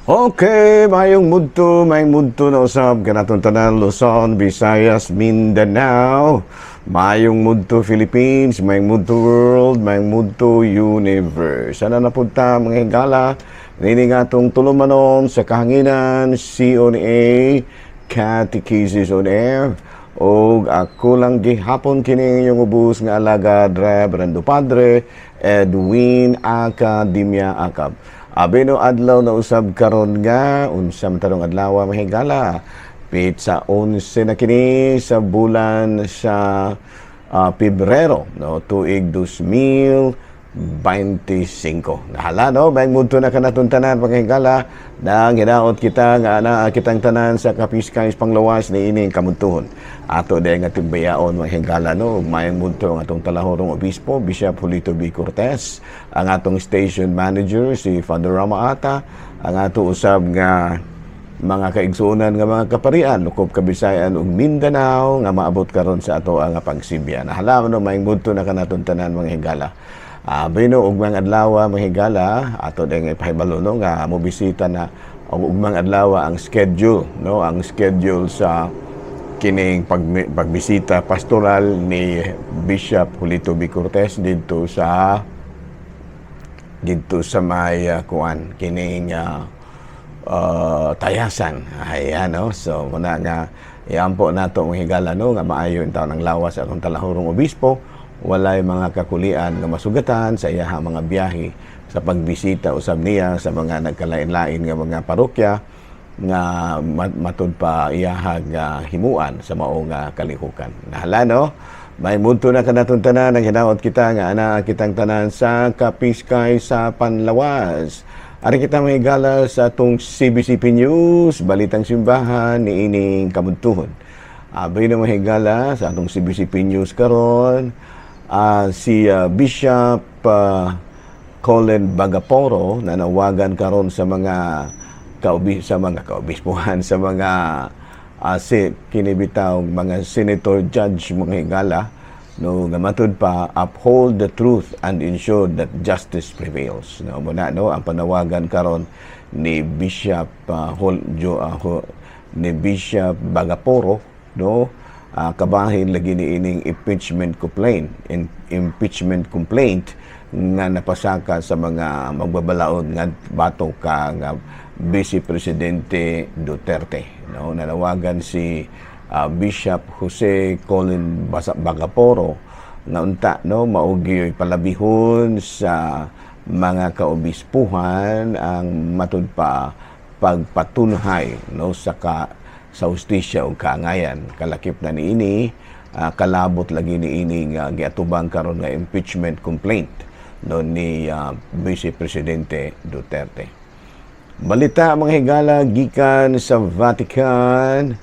Okay, mayong mudto na usab kanatong tanan, Luzon, Visayas, Mindanao. Mayong mudto Philippines, mayong mudto world, mayong mudto universe. Sana napunta, mga higala, nini nga atong tulumanon sa kahanginan, CONA, Catechesis on Air. Og ako lang gihapon kini inyong ubos nga alagad, Reverendo Padre Edwin Academia Acab. Abi no, adlaw na usab karon nga unsa man tarong adlaw, mga higala? Petsa 11 na kini sa bulan sa Pebrero, no, tuig 2025. Nahala no, may mudto na kanatong tanan, mga higala, nang hinaot kita nga ana kitang tanan sa kapiskay panglawas ni ining kamuntuhon. Ato day nga timbayaon, mga higala, no, ug mayong mudto ang atong talahorong obispo, Bishop Julito B. Cortez, ang atong station manager si Father Rama Ata, ang ato usab nga mga kaigsuonan nga mga kaparian lukop Kabisayan ug Mindanao nga maabot karon sa ato ang pagsibya. Nahala no, maayong mudto na kanatong tanan, mga higala. Abi no, ugmang adlaw, mga higala, ato din ipahibalo no nga mobisita na og ugmang adlaw ang schedule, no, ang schedule sa kining pagbisita pastoral ni Bishop Julito B. Cortez didto sa may kuan kining Tayasan. Ayan, no? So, muna nga, iampo nato, mga higala, no, nga maayo yung taon ang lawas sa atong talahurong obispo, walay mga kakulian nga masugatan sa iyaha mga biyahe sa pagbisita usab niya sa mga nagkalain-lain nga mga parokya nga matud pa iyaha nga himuan sa mao nga kalihukan. Nahala no? May mudto na kanatong tanan, ang hinaot kita nga ana kitang tanan sa kapiskay sa panlawas. Ari kita, mga higala, sa atong CBCP News, Balitang Simbahan ni ining kabuntuhon. Abi na, mga higala, sa atong CBCP News karon, si Bishop Colin Bagaporo nanawagan karon sa mga kaobispuhan, sa mga si kinibitaw mga senator judge, mga higala, no, nga matud pa uphold the truth and ensure that justice prevails, no. Muna no ang panawagan karon ni Bishop Hol, Jo, ni Bishop Bagaporo, no, kabahin lagi ni ining impeachment complaint nga napasaka sa mga magbabalaod nga batok ka nga Vice Presidente Duterte, no. Nanawagan si Bishop Jose Colin Bagaporo nga unta no mao gyuy palabihon sa mga kaobispuhan ang matud pa pagpatunhay, no, sa hustisya ug kaangayan, kalakip na niini kalabot lagi niini nga giatubang karon nga impeachment complaint, no, ni Vice Presidente Duterte. Balita, mga higala, gikan sa Vatican,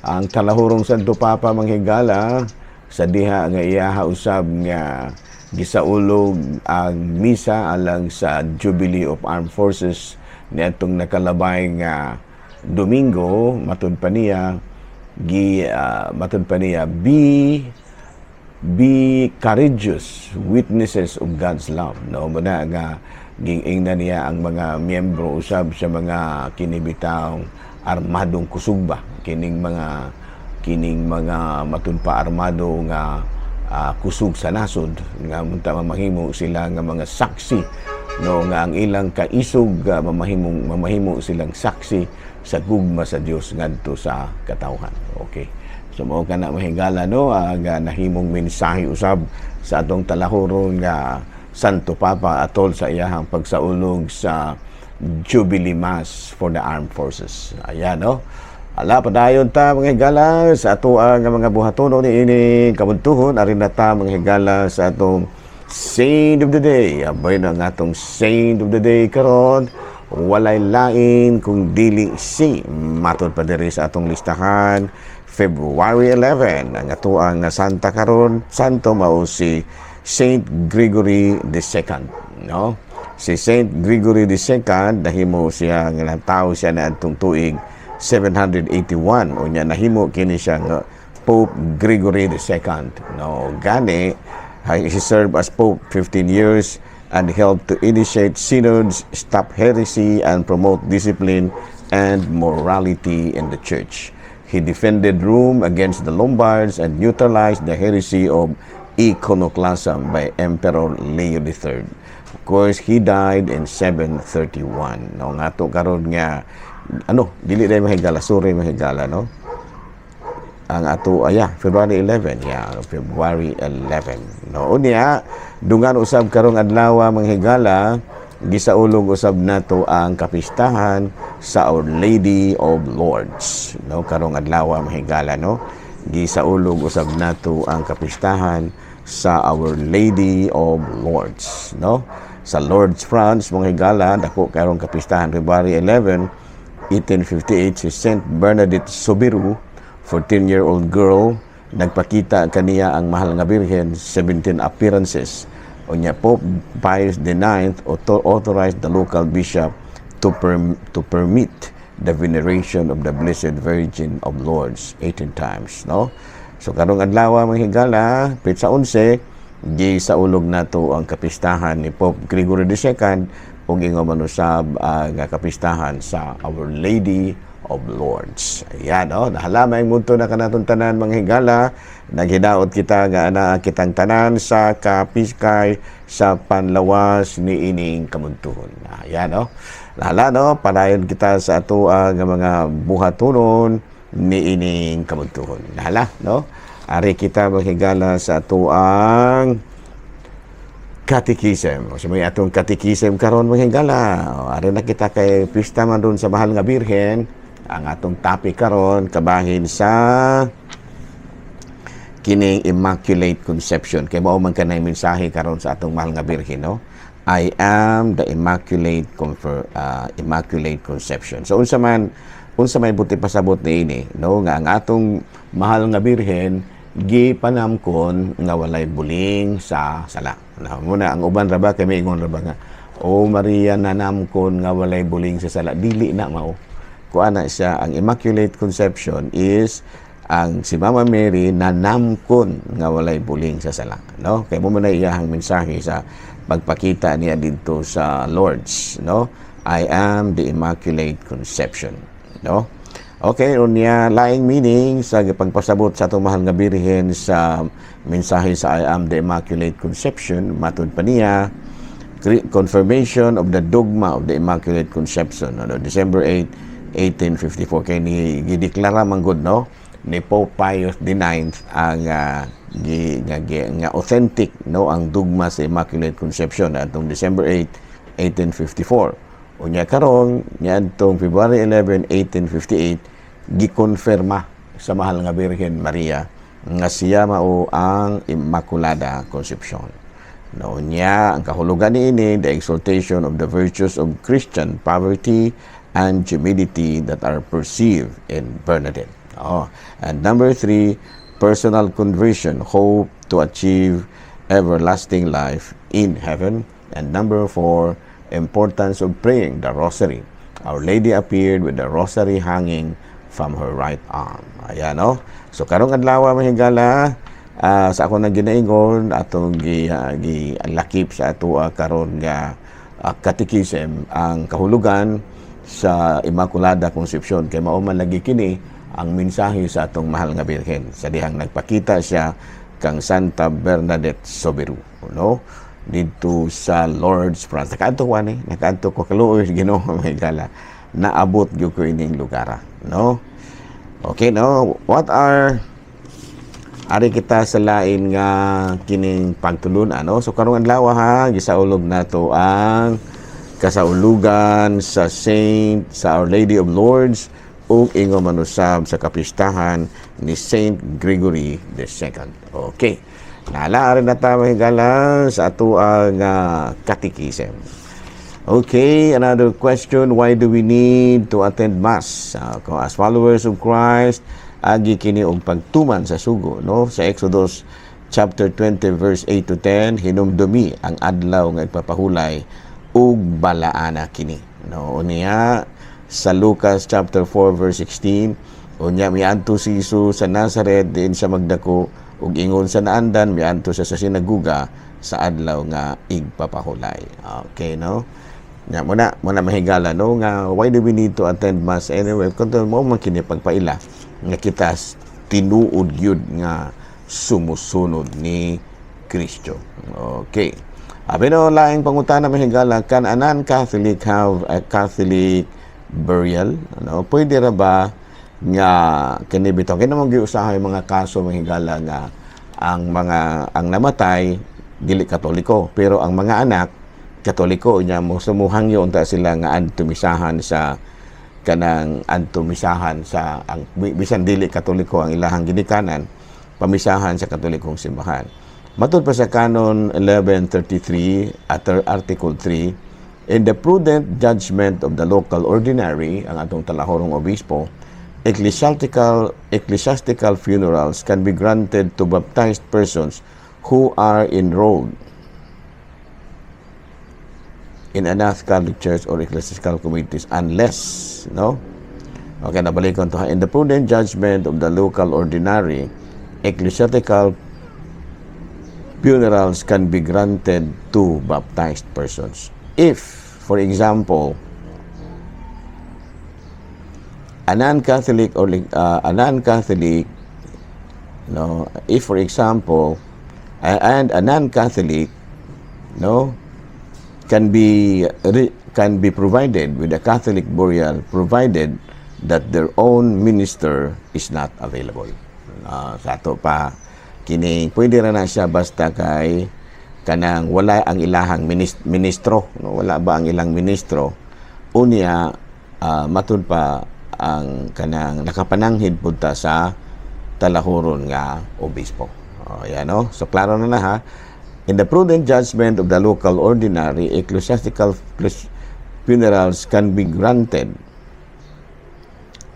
ang talahurong Santo Papa, mga higala, sa diha nga iyaha usab nga gisaulog ang misa alang sa Jubilee of Armed Forces niadtong nakalabay nga Domingo, matud pa niya, "Be courageous witnesses of God's love," no. Muna nga ging-ingna niya ang mga miyembro usab sa mga kinibitang armadong kusog ba, kining mga matud pa armado nga kusog sa nasod, nga munta mamahimo sila nga mga saksi, no, nga ang ilang kaisog mamahimo silang saksi sa gugma sa Dios ngadto sa katawhan. Okay. So mao kana, mga higala, no, nga nahimong mensahe usab sa atong talahuron nga Santo Papa atol sa iyahang pagsaulog sa Jubilee Mass for the Armed Forces. Ayan, no. Ala, padayon ta, mga higala, sa ato ang mga buhatono ni ini kabuntuhon. Ari na ta, mga higala, sa atong Saint of the Day. Abay na ang atong Saint of the Day karon, walay lain kung dili si, matud pa diri sa atong listahan, February 11, ang ato ang santa karon, santo, mao si Saint Gregory II, no. Si Saint Gregory II, nahimo siya nga tao siya na atong tuig 781. Unya nahimo kini siya nga Pope Gregory II, no. Gani he served as Pope 15 years. and helped to initiate synods, stop heresy, and promote discipline and morality in the Church. He defended Rome against the Lombards and neutralized the heresy of iconoclasm by Emperor Leo III. Of course, he died in 731. No, nga to karon nga ano, dili dai mahigala, sorry mahigala, no? Ang ato aya February 11, yeah, February 11, no? Unya dungan usab karong adlaw, mga higala, gisaulog usab nato ang kapistahan sa Our Lady of Lourdes, no? Karong adlaw, mga higala, no, gisaulog usab nato ang kapistahan sa Our Lady of Lourdes, no? Sa Lourdes, France, mga higala, dako karong kapistahan. February 11, 1858, si Saint Bernadette Soubirous, 14-year-old girl, nagpakita kaniya ang Mahal nga Birhen, 17 appearances. Unya Pope Pius IX authorized the local bishop to permit the veneration of the Blessed Virgin of Lourdes 18 times, no? So karong adlaw, mga higala, petsa 11, gisaulog nato ang kapistahan ni Pope Gregory II ug ingon man usab ang kapistahan sa Our Lady of Lourdes. Ayan, oh, nahalamay mundo na kanatong tanan, mga higala. Naghidaot kita nga ana kitang tanan sa kapiskay sa panlawas ni ining kamuntuhon. Ayan, oh. Nahala, no, padayon kita sa ato ang mga buhatonon ni ining kamuntuhon. Nahala, no? Ari kita, mga higala, sa ato ang Catechism. O, sa may atong Catechism karon, mga higala. O, ari na kita kay pista man dun sa Mahal nga Birhen. Ang atong topic karon kabahin sa kining Immaculate Conception. Kay mao man kanay mensahe karon sa atong Mahal nga Birhen, no? "I am the Immaculate Conception." So unsa may buti pasabot niini, no, nga ang atong Mahal nga Birhen gipanamkon nga walay buling sa sala? Na muna ang uban ra ba kay miingon ra ba nga, "Oh Maria, nanamkon nga walay buling sa sala." Dili na mao. Kuan na siya, ang Immaculate Conception is ang si Mama Mary nanamkon nga walay buling sa sala, no? Kay mao man na iyahang mensahe sa pagpakita niya didto sa Lourdes, no? "I am the Immaculate Conception," no? Okay, unya laing meaning sa pagpasabot sa atong Mahal nga Birhen sa mensahe sa "I am the Immaculate Conception," matud pa niya, confirmation of the dogma of the Immaculate Conception, ano, December 8, 1854, kay ni gideklara man gud, no, ni Pope Pius IX ang gi, nga, gi, nga authentic, no, ang dogma sa Immaculate Conception atong December 8, 1854. Unya karon niadtong February 11, 1858, gikonfirma sa Mahal nga Birhen Maria nga siya mao ang Immaculada Conception. No, niya ang kahulugan niini, the exaltation of the virtues of Christian poverty and humility that are perceived in Bernadette. Oh. And number three, personal conversion, hope to achieve everlasting life in heaven. And number four, importance of praying the rosary. Our Lady appeared with the rosary hanging from her right arm. Ayan, no? So, karong adlaw, mga higala, sa ako nang ginaingon, atong gi lakip sa ato karon nga Catechism ang kahulugan sa Immaculada Conception, kay mao man lagi kini ang mensahe sa atong Mahal nga Birhen sa dihang nagpakita siya kang Santa Bernadette Soubirous, no, didto sa Lourdes, France. Nakaadto ko ani, nakaadto ko, kaluoy Ginoo, mga higala, naabot gyud ko ining lugar, no? Okay, no? What are Ari kita sa lain nga kining pagtulun, ano? So karong adlaw ha, gisaulog nato ang kasaulugan sa Saint sa Our Lady of Lourdes ug ingon man usab sa kapistahan ni Saint Gregory II. Okay. Naala na ta, mga higala, sa ato ang Catechism. Okay, another question, why do we need to attend Mass? Kung as followers of Christ, agi kini og pagtuman sa sugo, no? Sa Exodus chapter 20 verse 8 to 10, "Hinumdumi ang adlaw nga igpapahulay ug balaana kini." No, unya sa Lucas chapter 4 verse 16, unya miadto si Jesus sa Nazaret diin siya magdako ug ingon sa naandan miadto siya sa sinaguga. Sa adlaw nga igpapahulay. Okay, no? Nya muna mahigala, no, nga why do we need to attend mass anyway? Kung mo man kini pagpaila nga kita tinuod gyud nga sumusunod ni Kristo. Okay. Abi no, laing pangutana, mahigala, can a non-Catholic have a Catholic burial? Ano, pwede ra ba nga kini bitaw kini mong giusahay mga kaso, mahigala, nga ang namatay dili Katoliko pero ang mga anak Katoliko, nya mo sumuhangyo unta sila nga adto misahan sa kanang adto misahan sa ang bisan dili Katoliko ang ilahang ginikanan, pamisahan sa Katolikong simbahan? Matud pa sa Canon 1133 at Article 3, in the prudent judgment of the local ordinary, ang atong talahorong obispo, ecclesiastical funerals can be granted to baptized persons who are enrolled in a Catholic church or ecclesiastical communities unless, no? Okay, nabalikon to ha. In the prudent judgment of the local ordinary, ecclesiastical funerals can be granted to baptized persons. If, for example, a non-Catholic or a non-Catholic, no, if for example, and a non-Catholic, no, can be provided with a Catholic burial provided that their own minister is not available. Sa ato pa kini pwede ra na siya basta kay kanang wala ang ilahang ministro, no? Wala ba ang ilang ministro, unya matud pa ang kanang nakapananghid pud ta sa talahuron nga obispo. Oh, yan, no? So klaro na na ha. In the prudent judgment of the local ordinary, ecclesiastical funerals can be granted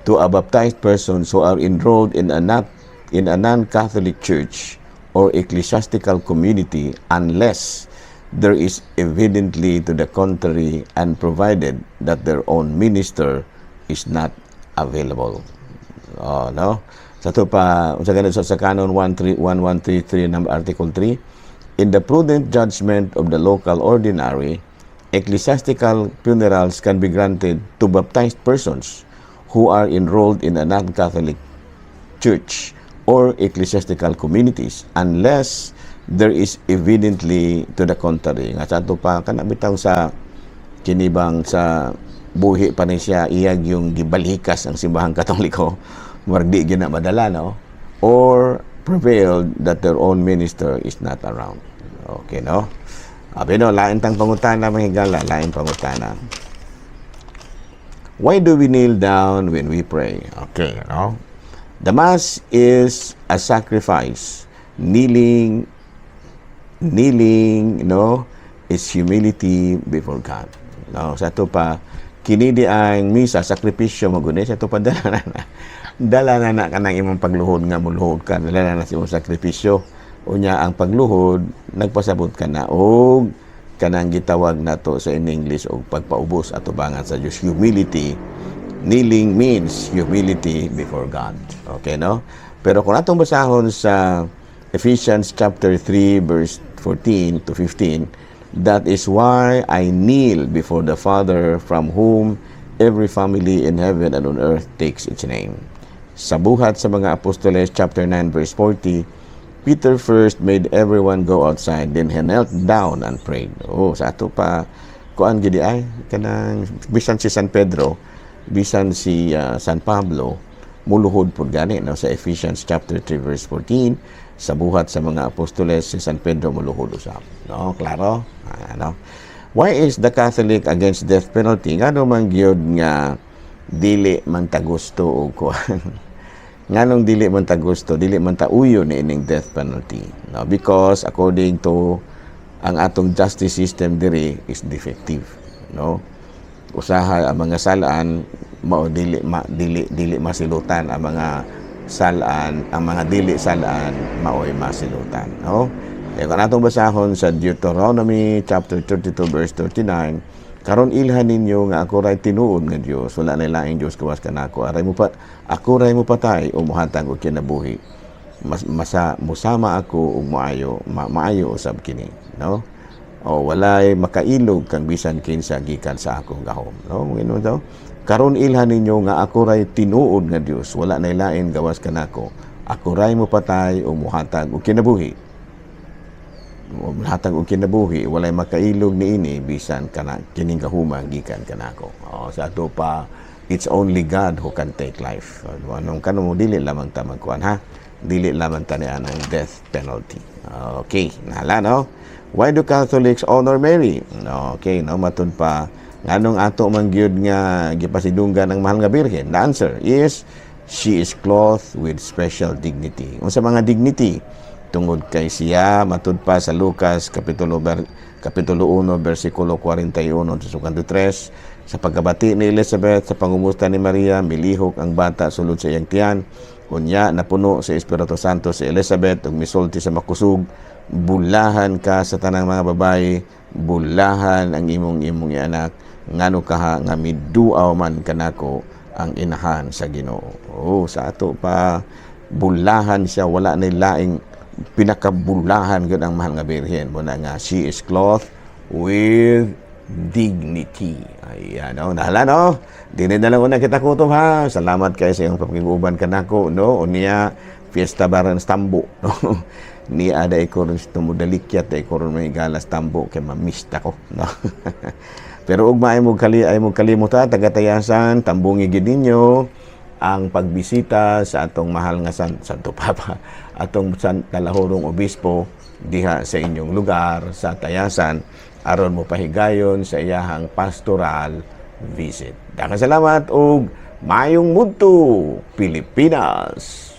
to a baptized persons who are enrolled in a not in a non-Catholic church or ecclesiastical community unless there is evidently to the contrary and provided that their own minister is not available. Oh, no? Sa to pa, unsa ganit sa Canon 131133 number Article 3, in the prudent judgment of the local ordinary, ecclesiastical funerals can be granted to baptized persons who are enrolled in a non-Catholic church or ecclesiastical communities unless there is evidently to the contrary. Nga sa ato pa kana bitaw sa kinibang sa buhi pa ni siya, iyag yung gibalikas ang Simbahang Katoliko, murag di gyud na madala, no, or prevailed that their own minister is not around. Okay, no? Abi no, lain tang pangutana, mga higala, lain pangutana. Why do we kneel down when we pray? Okay, no? The Mass is a sacrifice. Kneeling, no, is humility before God. No, sa ato pa kini di ang misa sakripisyo mo guni sa ato pa dala na na. Dala na na kanang imong pagluhod nga muluhod ka, dala na na sa imong sakripisyo. Unya ang pagluhod nagpasabot ka na og kanang gitawag nato sa in English og pagpaubos atubangan sa Dios, humility. Kneeling means humility before God. Okay, no? Pero kung atong basahon sa Ephesians chapter 3 verse 14 to 15, "That is why I kneel before the Father, from whom every family in heaven and on earth takes its name." Sa Buhat sa mga Apostoles chapter 9 verse 40, "Peter first made everyone go outside, then he knelt down and prayed." Oh, sa ato pa kuan gidi ay kanang bisan si San Pedro, bisan si San Pablo muluhod pud gani, no, sa Ephesians chapter 3 verse 14, sa Buhat sa mga Apostoles, si San Pedro muluhod usab. No, klaro? Ano? Why is the Catholic against death penalty? Ngano man gyud nga dili man ta gusto og kuan? Nganong dili man ta gusto, dili man ta uyo ni ining death penalty? No, because according to ang atong justice system diri is defective, no? Usahay ang mga salaan mao dili masilutan, ang mga salaan, ang mga dili salaan maoy masilutan, no? Kaya kung atong basahon sa Deuteronomy chapter 32 verse 39, "Karon ilhan ninyo nga ako ray tinuod nga Dios, wala na laing Dios gawas kanako. Aray mo pa ako ray mo patay o muhatag og kinabuhi. Mas, masa musama ako ug maayo maayo usab kini, no? O walay makailog kang bisan kinsa gikan sa akong gahom, no? Ingon daw, "Karon ilhan ninyo nga ako ray tinuod nga Dios, wala nay lain gawas kanako. Ako ray mopatay o muhatag og kinabuhi, hatag og kinabuhi, walay makailog niini bisan kana kining gahuma gikan kanako." Oh, sa ato pa, it's only God who can take life. Anong kano, dili lamang ta magkuan ha, dili lamang ta niya ang death penalty. Okay, nahala, no? Why do Catholics honor Mary? Okay, no, matud pa, nganong ato man gyud nga gipasidunggan ang mahal nga Birhen? The answer is she is clothed with special dignity. Unsa mga dignity? Tungod kay siya, matud pa sa Lucas kapitulo 1 bersikulo 41 sa 53, sa pagkabati ni Elizabeth sa pangumusta ni Maria, milihok ang bata sulod sa iyang tiyan. Unya napuno sa Espiritu Santo si Elizabeth ug misulti sa makusog, "Bulahan ka sa tanang mga babayi, bulahan ang imong imong anak. Ngano kaha nga miduaw man kanako ang inahan sa Ginoo?" Oh, sa ato pa, bulahan siya, wala na laing pinakabulahan gyud ang mahal nga Birhen. Muna nga she is clothed with dignity. Ayan, no? Nahala, no? Dili na lang una kita kutob, ha. Salamat kay sa iyong pagkiguban kanako, no? Unya, fiesta baran tambo, no? Ni ada ko ron tumudalikya ko ron may galas tambo kay mamista ko, no? Pero ugma ay mo kalimuta, taga-Tayasan, tambungi gid ninyo ang pagbisita sa atong mahal nga Santo Papa, atong Talahurong Obispo diha sa inyong lugar sa Tayasan aron mo pahigayon sa iyahang pastoral visit. Daghang salamat ug mayong mudto, Pilipinas.